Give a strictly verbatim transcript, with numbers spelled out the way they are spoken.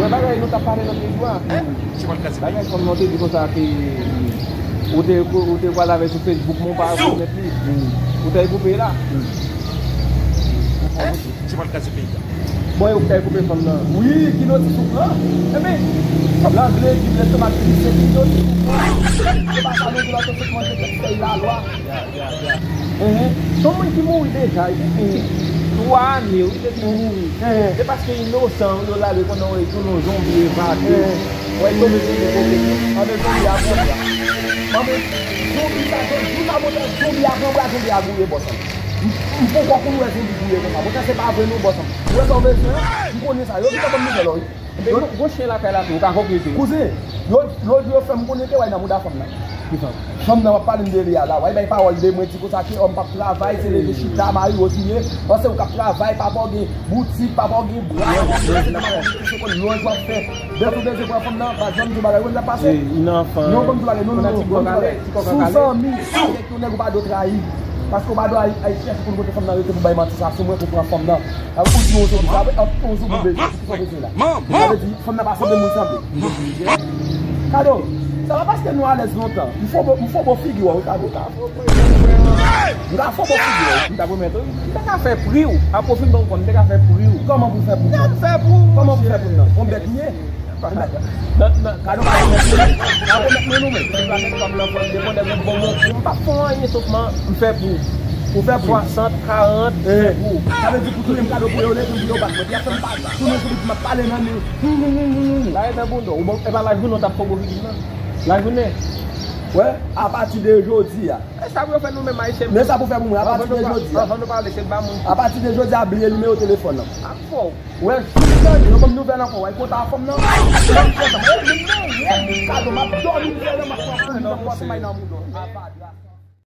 Bagay nou t ap pale lòt jou a. Bagay fanm nan te di konsa ke ou te, ou te pral avè sou Facebook, men w pa rekonèt li. Ou t al koupe la. Bon, yo t al koupe fanm nan. Wi, ki notis ou pran? Ebyen, fanm nan vle di lestomak glise, ki notis ou pran? Se pa sa nou di la, tout moun se fèy lalwa. Enhen. Se yon moun ki mouri deja, li te gen twa ane, wi, depi li mouri. Se paske inosan, wi, yo lage konnen yo tounen yon zonbi evakye. Wè, yo mete li kote. Anben, zonbi a pran bra. Anben, zonbi sa, jou sa, mwen, zonbi a pran bra, zonbi a gouye bòs la. M, m poko konn wè zonbi gouye konsa. Mwen, sa se pa vre non, bòs la. Ou wè sa w bezwen an? M konnen sa. Yo gentan ban m nouvèl, wi. Gon chen lakay la tou, ou ka konplete. Kouzen, yo, lòt jou yo fè m konnen te wè nan mouda fanm nan. Ki fanm? Fanm nan w ap pale m de li a la. W ap bay pawòl de mwen, di konsa ke òm p ap travay, se leve chita, mari w touye. Panse ou k ap travay, papa w gen boutik, papa w gen bra, se konn lòj w ap fè. Bèt ou bezwen pran fanm nan, pa janm di w bagay, ou konn sa k pase? Non, ban m di w bagay, non, non, non, ban m di w bagay. Si w zanmi avèk yon nèg ou pa dwe trayi. Paske ou pa dwe al, al chèche konn kote fanm nan rete pou bay manti sa sou mwen pou pran fanm nan. Sa vle di ou zonbi, sa vle di ou zonbi bezwen, ki sa w bezwen la? Sa vle di fanm nan pa sanble moun sanble. Kado, sa pa paske nou alèz lontan. M fò bo, m fò bo figi w, wi, Kado. M ka fò bo figi w. M ta pwomèt ou, m te ka fè pri w. Apre w fin ban m kòb, m te ka fè pri w. Kòman pou fè pri w? Kòman pou fè pri w nan? On bèt m ye? Nan, nan, kado pa remèt mwen, pa remèt mwen nou menm. Mwen pa fè yon anyen sòf man, m fè pou ou. Ou fè pou ou? Swasant, karant, m fè pou ou. Sa vle di pou touye m, kado pou yo leve, pou yo bat mwen. Pi apre m pa tounen sou li, m ap pale nan li. Hum, hum, hum, hum, hum. La e nan bouda w. Ou bon, e pa lajounen w t ap fò bo figi m nan. Lajounen. Wè, apati de jodi a. E sa pou yo fè nou menm Ayisyen. Men sa pou fè pou mwen, apati de jodi a. Anvan nou pale, se ba moun. Apati de jodi a, bliye nimewo telefòn nan. Ap fò w. Wè, jodi a, yo ban m nouvèl ankò, wè, konta fanm nan. Kado, m ap dòmi, m fè lè, m ap pran fanm nan, m ap pase may nan mouda w.